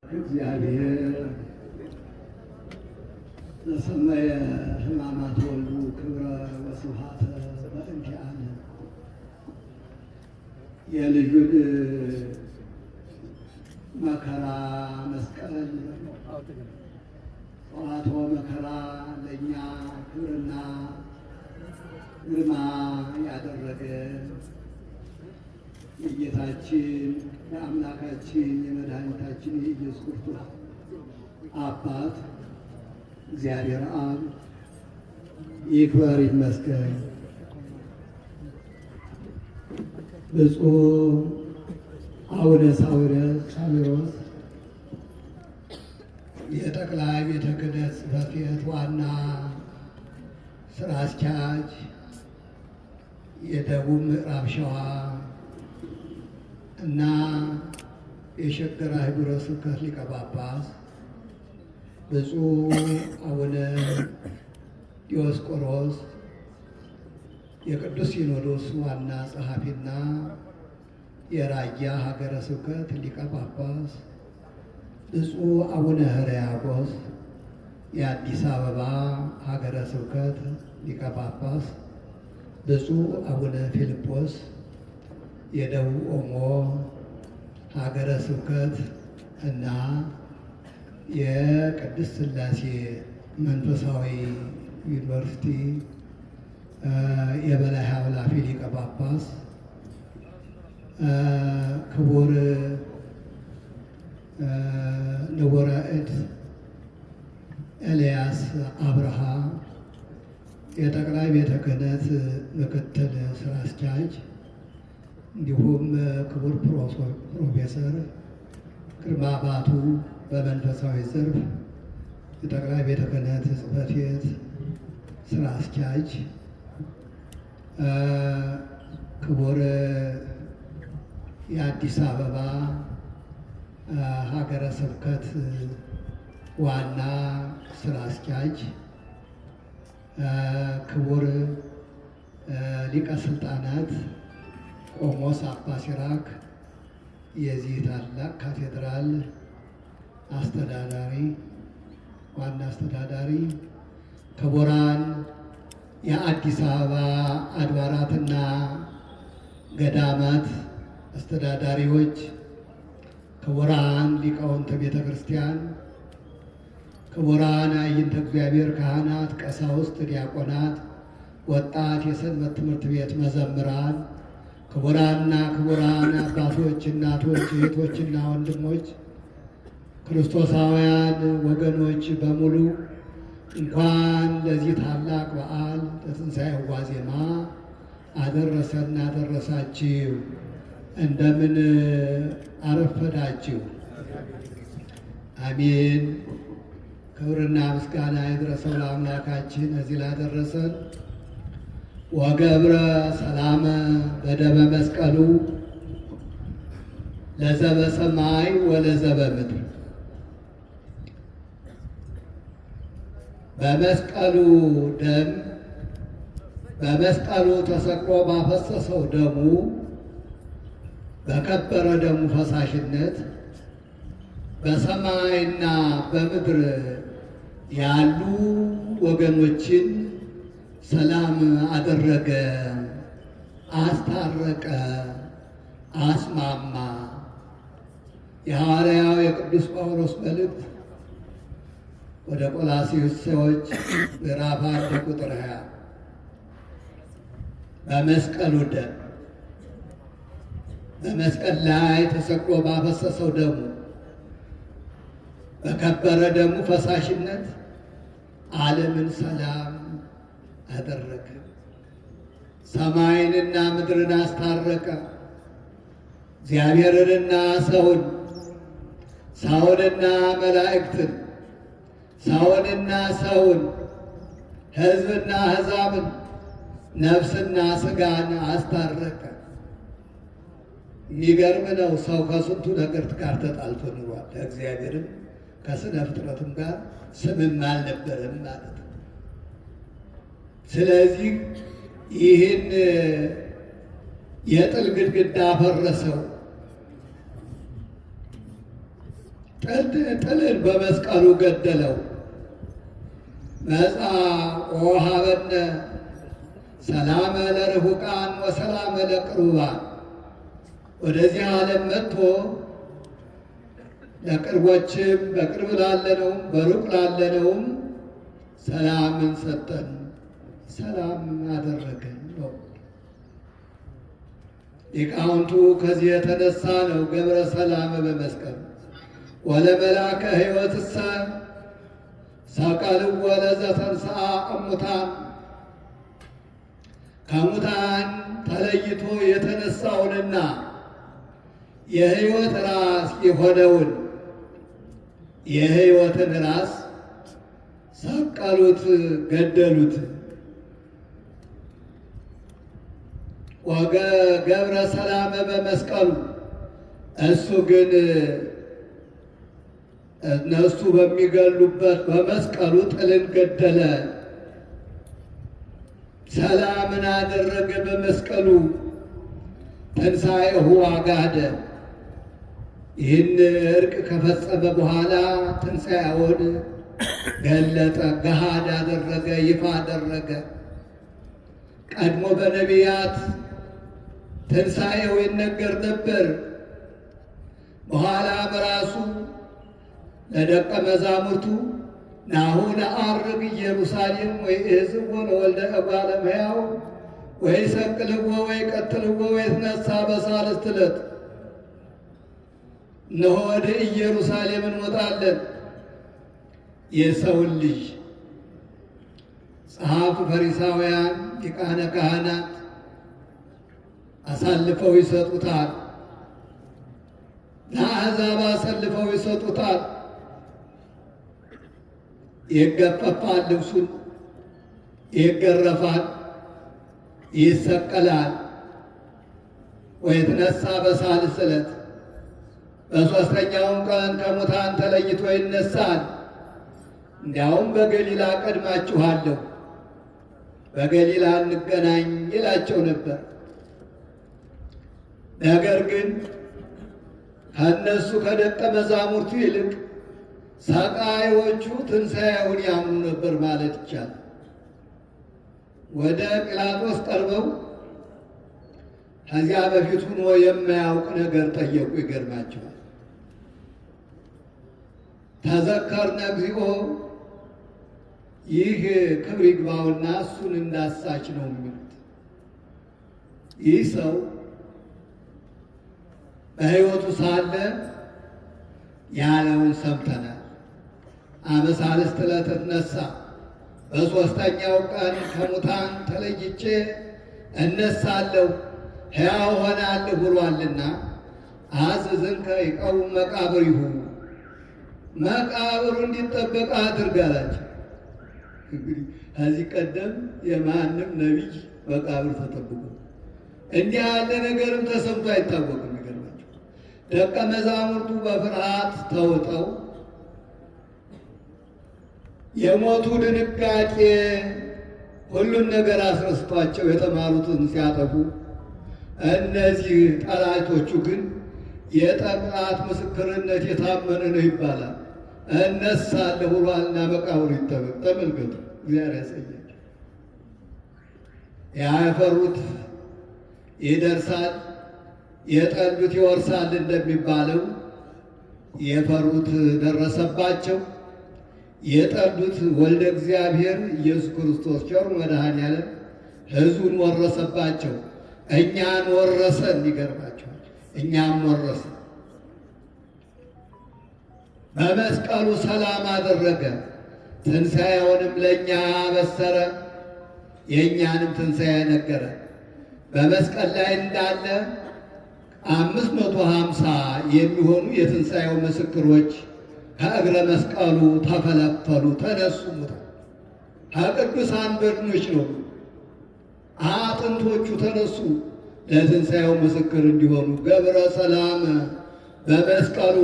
እግዚአብሔር ዘሰመየ ሕማማት ወልዱ ክብረ ወስብሐተ በእንቲአነ የልጁን መከራ መስቀል ጸዋትወ መከራ ለእኛ ክብርና ግርማ ያደረገ የጌታችን የአምላካችን የመድኃኒታችን የኢየሱስ ክርስቶስ አባት እግዚአብሔር አብ ይክበር ይመስገን። ብፁዕ አቡነ ሳዊሮስ የጠቅላይ ቤተ ክህነት ጽሕፈት ቤት ዋና ስራ አስኪያጅ፣ የደቡብ ምዕራብ ሸዋ እና የሸገር አህጉረ ስብከት ሊቀ ጳጳስ፣ ብፁዕ አቡነ ዲዮስቆሮስ የቅዱስ ሲኖዶስ ዋና ጸሐፊና የራያ ሀገረ ስብከት ሊቀ ጳጳስ፣ ብፁዕ አቡነ ሕርያቆስ የአዲስ አበባ ሀገረ ስብከት ሊቀ ጳጳስ፣ ብፁዕ አቡነ ፊልጶስ የደቡብ ኦሞ ሀገረ ስብከት እና የቅድስት ሥላሴ መንፈሳዊ ዩኒቨርሲቲ የበላይ ኃላፊ ሊቀ ጳጳስ፣ ክቡር ንቡረ እድ ኤልያስ አብርሃ የጠቅላይ ቤተ ክህነት ምክትል ስራ አስኪያጅ፣ እንዲሁም ክቡር ፕሮፌሰር ግርማ ባቱ በመንፈሳዊ ዘርፍ የጠቅላይ ቤተ ክህነት ጽሕፈት ቤት ስራ አስኪያጅ፣ ክቡር የአዲስ አበባ ሀገረ ስብከት ዋና ስራ አስኪያጅ፣ ክቡር ሊቀ ስልጣናት ቆሞስ አባ ሲራክ የዚህ ታላቅ ካቴድራል አስተዳዳሪ ዋና አስተዳዳሪ፣ ክቡራን የአዲስ አበባ አድባራትና ገዳማት አስተዳዳሪዎች፣ ክቡራን ሊቃውንተ ቤተ ክርስቲያን፣ ክቡራን አይንተ እግዚአብሔር ካህናት፣ ቀሳውስት፣ ዲያቆናት፣ ወጣት የሰንበት ትምህርት ቤት መዘምራን፣ ክቡራንና ክቡራን አባቶች፣ እናቶች፣ እህቶችና ወንድሞች፣ ክርስቶሳውያን ወገኖች በሙሉ እንኳን ለዚህ ታላቅ በዓል ለትንሣኤው ዋዜማ አደረሰና አደረሳችሁ። እንደምን አረፈዳችሁ? አሜን። ክብርና ምስጋና ይድረሰው ለአምላካችን እዚህ ላደረሰን። ወገብረ ሰላመ በደመ መስቀሉ ለዘበ ሰማይ ወለዘበ ምድር። በመስቀሉ ደም በመስቀሉ ተሰቅሎ ባፈሰሰው ደሙ በከበረ ደሙ ፈሳሽነት በሰማይና በምድር ያሉ ወገኖችን ሰላም አደረገ፣ አስታረቀ፣ አስማማ። የሐዋርያው የቅዱስ ጳውሎስ መልእክት ወደ ቆላስይስ ሰዎች ምዕራፍ 1 ቁጥር 20። በመስቀሉ ደም በመስቀል ላይ ተሰቅሎ ባፈሰሰው ደሙ በከበረ ደሙ ፈሳሽነት ዓለምን ሰላም አደረገ። ሰማይንና ምድርን አስታረቀ። እግዚአብሔርንና ሰውን፣ ሰውንና መላእክትን፣ ሰውንና ሰውን፣ ሕዝብና አሕዛብን፣ ነፍስና ስጋን አስታረቀ። የሚገርም ነው። ሰው ከስንቱ ነገር ጋር ተጣልቶ ኑሯል። ከእግዚአብሔርም ከስነ ፍጥረትም ጋር ስምም አልነበረም ማለት ነው። ስለዚህ ይህን የጥል ግድግዳ ፈረሰው። ጥልን በመስቀሉ ገደለው። መጽአ ወወሀበነ ሰላመ ለርሁቃን ወሰላመ ለቅሩባን። ወደዚህ ዓለም መጥቶ ለቅርቦችም በቅርብ ላለነውም በሩቅ ላለነውም ሰላምን ሰጠን፣ ሰላም አደረገን ነው። ሊቃውንቱ ከዚህ የተነሳ ነው ገብረ ሰላም በመስቀል ወለመላከ ሕይወትሰ ሰቀልዎ ለዘተንሥአ እሙታን፣ ከሙታን ተለይቶ የተነሳውንና የሕይወት ራስ የሆነውን የሕይወትን ራስ ሰቀሉት፣ ገደሉት። ገብረ ሰላም በመስቀሉ፣ እሱ ግን እነሱ በሚገሉበት በመስቀሉ ጥልን ገደለ፣ ሰላምን አደረገ በመስቀሉ። ትንሣኤሁ አጋደ። ይህን እርቅ ከፈጸመ በኋላ ትንሣኤውን ገለጠ፣ ገሃድ አደረገ፣ ይፋ አደረገ። ቀድሞ በነቢያት ትንሣኤው ይነገር ነበር። በኋላም ራሱ ለደቀ መዛሙርቱ ናሁ ነዐርግ ኢየሩሳሌም ወይእኅዝዎ ለወልደ እጓለ እመሕያው ወይሰቅልዎ ወይቀትልዎ ወይትነሣ በሣልስት ዕለት። እነሆ ወደ ኢየሩሳሌም እንወጣለን፣ የሰውን ልጅ ጸሐፍት ፈሪሳውያን፣ ሊቃነ ካህናት አሳልፈው ይሰጡታል፣ ለአሕዛብ አሳልፈው ይሰጡታል። ይገፈፋል፣ ልብሱን ይገረፋል፣ ይሰቀላል። ወይትነሣ በሣልስት ዕለት፣ በሦስተኛውም ቀን ከሙታን ተለይቶ ይነሳል። እንዲያውም በገሊላ ቀድማችኋለሁ፣ በገሊላ እንገናኝ ይላቸው ነበር። ነገር ግን ከእነሱ ከደቀ መዛሙርቱ ይልቅ ሰቃዮቹ ትንሣኤውን ያምኑ ነበር ማለት ይቻላል። ወደ ጲላጦስ ቀርበው ከዚያ በፊት ሆኖ የማያውቅ ነገር ጠየቁ። ይገርማቸዋል። ተዘከርነ እግዚኦ፣ ይህ ክብር ይግባውና እሱን እንዳሳች ነው የሚሉት። ይህ ሰው በሕይወቱ ሳለ ያለውን ሰምተናል። አመ ሣልስት ዕለት እትነሣ፣ በሦስተኛው ቀን ከሙታን ተለይቼ እነሳለሁ፣ ሕያው ሆናለሁ ብሏልና፣ አዝዝንከ ይቀውም መቃብሪሁ፣ መቃብሩ እንዲጠበቅ አድርግ አላቸው። እንግዲህ ከዚህ ቀደም የማንም ነቢይ መቃብር ተጠብቆ እንዲህ ያለ ነገርም ተሰምቶ አይታወቅም። ይገርማቸው። ደቀ መዛሙርቱ በፍርሃት ተውጠው የሞቱ ድንጋጤ ሁሉን ነገር አስረስቷቸው የተማሩትን ሲያጠፉ፣ እነዚህ ጠላቶቹ ግን የጠላት ምስክርነት የታመነ ነው ይባላል። እነሳለሁ ብሏልና መቃብሩ ይጠበቅ። ተመልከቱ፣ እግዚአብሔር ያሳያቸው። ያፈሩት ይደርሳል፣ የጠሉት ይወርሳል እንደሚባለው የፈሩት ደረሰባቸው። የጠሉት ወልደ እግዚአብሔር ኢየሱስ ክርስቶስ ቸሩ መድኃኔዓለም ሕዝቡን ወረሰባቸው። እኛን ወረሰን። ይገርማቸዋል። እኛም ወረሰን። በመስቀሉ ሰላም አደረገ። ትንሣኤውንም ለእኛ አበሰረ። የእኛንም ትንሣኤ ነገረ። በመስቀል ላይ እንዳለ 550 የሚሆኑ የትንሣኤው ምስክሮች ከእግረ መስቀሉ ተፈለፈሉ፣ ተነሱ። ሙታን ከቅዱሳን በድኖች ነው። አጥንቶቹ ተነሱ ለትንሣኤው ምስክር እንዲሆኑ። ገብረ ሰላም በመስቀሉ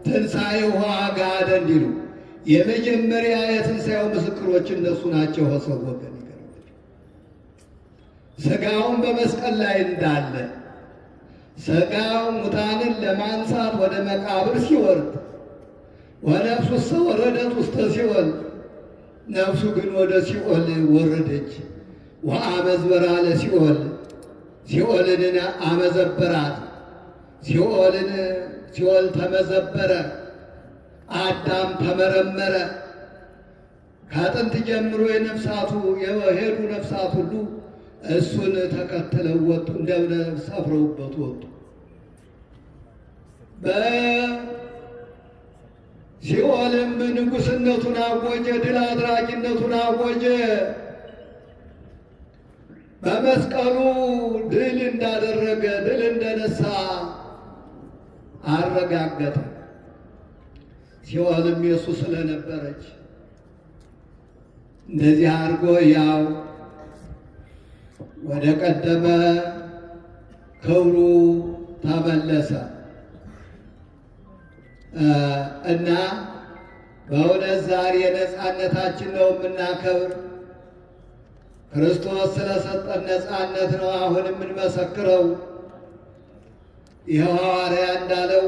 ትንሣኤው አጋደ እንዲሉ የመጀመሪያ የትንሣኤው ምስክሮች እነሱ ናቸው። ከሰው ወገን ይገርማል። ሥጋውን በመስቀል ላይ እንዳለ ሥጋው ሙታንን ለማንሳት ወደ መቃብር ሲወርድ ወነፍሱሰ ወረደት ውስተ ሲኦል፣ ነፍሱ ግን ወደ ሲኦል ወረደች። ወአመዝበራ ለሲኦል፣ ሲኦልን አመዘበራት። ሲኦልን ሲኦል ተመዘበረ፣ አዳም ተመረመረ። ከጥንት ጀምሮ የነፍሳቱ የሄዱ ነፍሳት ሁሉ እሱን ተከትለው ወጡ፣ እንደ ሰፍረውበት ወጡ። በሲኦልም ንጉሥነቱን አወጀ፣ ድል አድራጊነቱን አወጀ። በመስቀሉ ድል እንዳደረገ ድል እንደነሳ አረጋገጠ። ሲኦልም የሱ ስለነበረች እንደዚህ አድርጎ ያው ወደ ቀደመ ክብሩ ተመለሰ እና በእውነት ዛሬ ነፃነታችን ነው የምናከብር። ክርስቶስ ስለሰጠን ነፃነት ነው አሁን የምንመሰክረው። ይኸው ሐዋርያ እንዳለው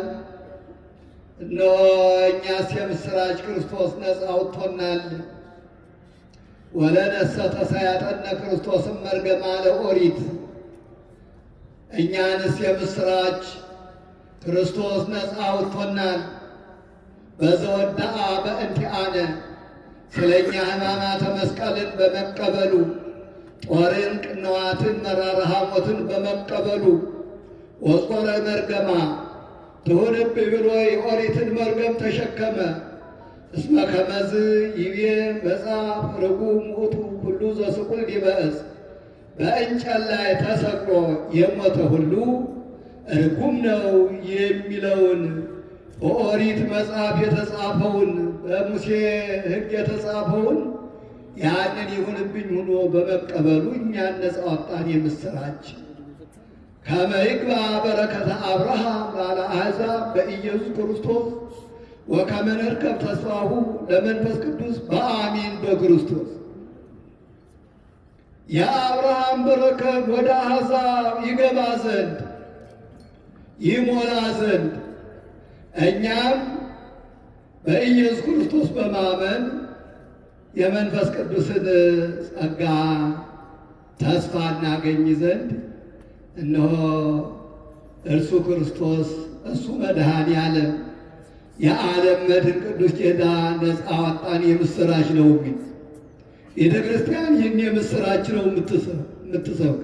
እነሆ እኛስ የምስራች ክርስቶስ ነፃ አውጥቶናል። ወለነሰ ተሳያጠነ ክርስቶስም መርገማ ለኦሪት፣ እኛንስ የምስራች ክርስቶስ ነፃ አውጥቶናል። በዘወዳአ በእንቲአነ፣ ስለ እኛ ሕማማተ መስቀልን በመቀበሉ፣ ጦርን፣ ቅንዋትን፣ መራራ ሐሞትን በመቀበሉ፣ ወጾረ መርገማ ትሁንብህ ብሎ የኦሪትን መርገም ተሸከመ። እስመ ከመዝ ይቤ መጽሐፍ ርጉም ውእቱ ኩሉ ዘስቁል ዲበ ዕፅ፣ በእንጨት ላይ ተሰቅሎ የሞተ ሁሉ ርጉም ነው የሚለውን በኦሪት መጽሐፍ የተጻፈውን፣ በሙሴ ሕግ የተጻፈውን ያንን ይሁንብኝ ሆኖ በመቀበሉ እኛን ነፃ ወጣን። የምስራች ከመ ይግባ በረከተ አብርሃም ላለ አሕዛብ በኢየሱስ ክርስቶስ ወከመ ንርከብ ተስፋሁ ለመንፈስ ቅዱስ በአሚን በክርስቶስ። የአብርሃም በረከት ወደ አሕዛብ ይገባ ዘንድ፣ ይሞላ ዘንድ፣ እኛም በኢየሱስ ክርስቶስ በማመን የመንፈስ ቅዱስን ጸጋ ተስፋ እናገኝ ዘንድ እነሆ እርሱ ክርስቶስ፣ እሱ መድኃኔ ዓለም፣ የዓለም መድን ቅዱስ ጌታ ነፃ አወጣን፣ የምስራች ነው የሚል። ቤተ ክርስቲያን ይህን የምስራች ነው የምትሰብክ።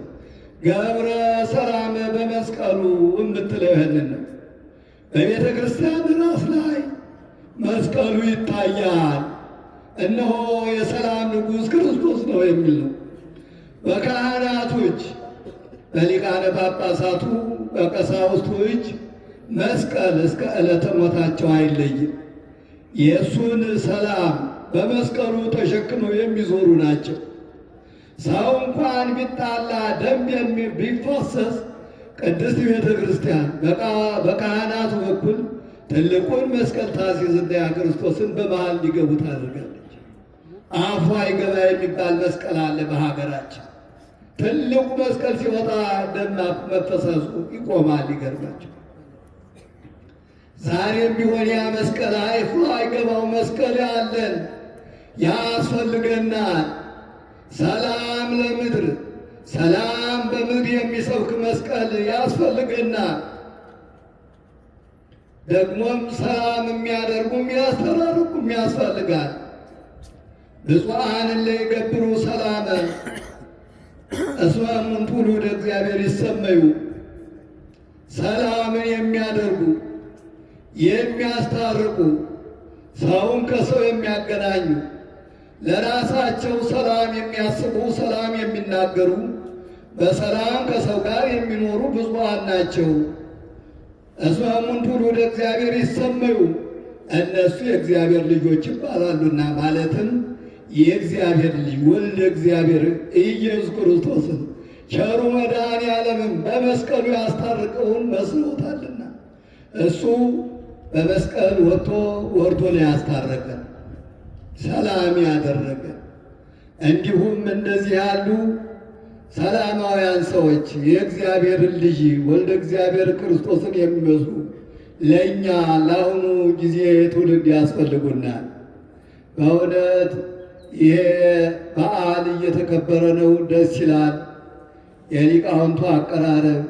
ገብረ ሰላም በመስቀሉ የምትለው ይህንን ነው። በቤተ ክርስቲያን ራስ ላይ መስቀሉ ይታያል። እነሆ የሰላም ንጉሥ ክርስቶስ ነው የሚል ነው። በካህናቱ እጅ፣ በሊቃነ ጳጳሳቱ፣ በቀሳውስቱ እጅ መስቀል እስከ ዕለተ ሞታቸው አይለይም። የእሱን ሰላም በመስቀሉ ተሸክመው የሚዞሩ ናቸው። ሰው እንኳን ቢጣላ፣ ደም ቢፋሰስ፣ ቅድስት ቤተ ክርስቲያን በካህናቱ በኩል ትልቁን መስቀል ታስይዝና ያ ክርስቶስን በመሃል እንዲገቡ ታደርጋለች። አፏ ይገባ የሚባል መስቀል አለ በሀገራችን። ትልቁ መስቀል ሲወጣ ደም መፈሰሱ ይቆማል። ይገርማቸው። ዛሬም ቢሆን ያ መስቀል አይፉ አይገባው መስቀል ያለን ያስፈልገናል። ሰላም ለምድር፣ ሰላም በምድር የሚሰብክ መስቀል ያስፈልገናል። ደግሞም ሰላም የሚያደርጉ፣ የሚያስተራርቁም ያስፈልጋል። ብፁዓን እለ ይገብሩ ሰላመ እስመ እሙንቱ ውሉደ እግዚአብሔር ይሰመዩ። ሰላምን የሚያደርጉ፣ የሚያስታርቁ፣ ሰውን ከሰው የሚያገናኙ፣ ለራሳቸው ሰላም የሚያስቡ፣ ሰላም የሚናገሩ፣ በሰላም ከሰው ጋር የሚኖሩ ብፁዓን ናቸው። እስመ እሙንቱ ውሉደ እግዚአብሔር ይሰመዩ፣ እነሱ የእግዚአብሔር ልጆች ይባላሉና፣ ማለትም የእግዚአብሔር ልጅ ወልደ እግዚአብሔር ኢየሱስ ክርስቶስን ቸሩ መድኃኔ ዓለምን በመስቀሉ ያስታርቀውን መስሎታልና እሱ በመስቀል ወጥቶ ወርዶ ነው ያስታረቀን፣ ሰላም ያደረገን። እንዲሁም እንደዚህ ያሉ ሰላማውያን ሰዎች የእግዚአብሔርን ልጅ ወልደ እግዚአብሔር ክርስቶስን የሚመስሉ ለእኛ ለአሁኑ ጊዜ ትውልድ ያስፈልጉናል። በእውነት ይሄ በዓል እየተከበረ ነው፣ ደስ ይላል። የሊቃውንቱ አቀራረብ፣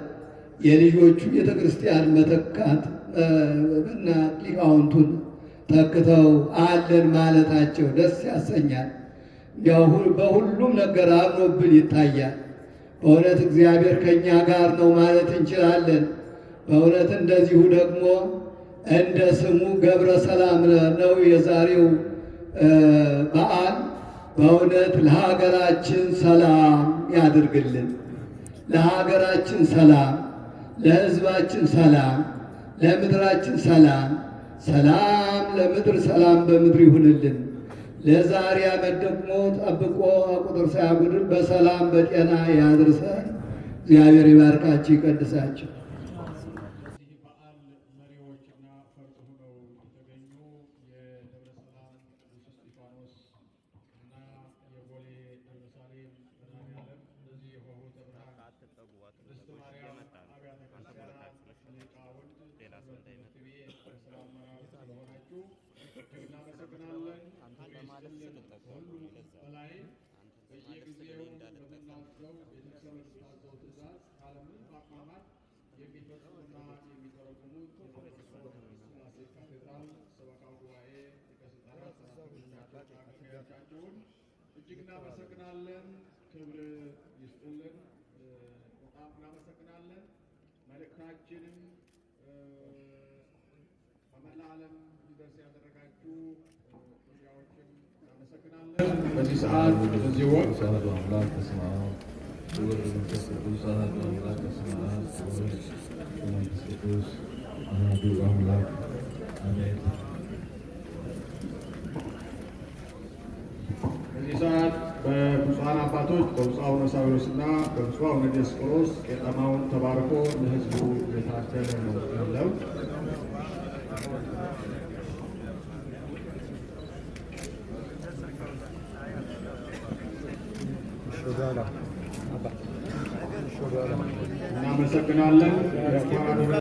የልጆቹ ቤተ ክርስቲያን መተካት እና ሊቃውንቱን ተክተው አለን ማለታቸው ደስ ያሰኛል። ያው በሁሉም ነገር አምሮብን ይታያል። በእውነት እግዚአብሔር ከእኛ ጋር ነው ማለት እንችላለን። በእውነት እንደዚሁ ደግሞ እንደ ስሙ ገብረ ሰላም ነው የዛሬው በዓል። በእውነት ለሀገራችን ሰላም ያድርግልን። ለሀገራችን ሰላም፣ ለሕዝባችን ሰላም፣ ለምድራችን ሰላም፣ ሰላም ለምድር ሰላም በምድር ይሁንልን። ለዛሬ ዓመት ደግሞ ጠብቆ ቁጥር ሳያጎድል በሰላም በጤና ያድርሰን። እግዚአብሔር ይባርካችሁ ይቀድሳችሁ። የዚህ በዓል መሪዎችና ፈርጥ ሆነው የተገኙ የደብረ ሰላም ቅዱስ እስጢፋኖስ እና የቦሌ ደብረ ሳሌም መድኃኔዓለም እንደዚህ የሆህተ ብርሃን ቅድስት ማርያም አብያተ ክርስቲያናት ሊቃውንት፣ ሰንበት ትምህርት ቤት የሥራ አመራር ስለሆናችሁ እጅግ እናመሰግናለን። ክብር ይስጥልን። ከሁሉ በላይ በየጊዜው በምናዘው ቤተክርስቲያን በምታዘው ትእዛዝ ካለምንም ማቅማማት የሚፈጽሙና የሚተረጉሙት የመንበረ ሥላሴ ካቴድራል ሰበካ ጉባኤ ሊቀ ሥልጣናት፣ ሰራተኞቻቸውና አገልጋዮቻቸውን እጅግ እናመሰግናለን። ክብር ይስጥልን። በጣም እናመሰግናለን። መልእክታችንም በመላ ዓለም እንዲደርስ ያደረጋችሁ ሚዲያዎችን እናመሰግናለን። በዚህ ሰዓት በዚህ ወቅት አሐዱ አምላክ በስመ አብ ወወልድ ወመንፈስ ቅዱስ አሐዱ አምላክ በስመ አብ ወወልድ ወመንፈስ ቅዱስ አሐዱ አምላክ አሜን። በዚህ ሰዓት በብፁዓን አባቶች በብፁዕ አቡነ ሳዊሮስ እና በብፁዕ አቡነ ዲዮስቆሮስ ቄጠማውን ተባርኮ ለሕዝቡ የታደለ ነው ያለው። እናመሰግናለን። እንኳን አደረሰን።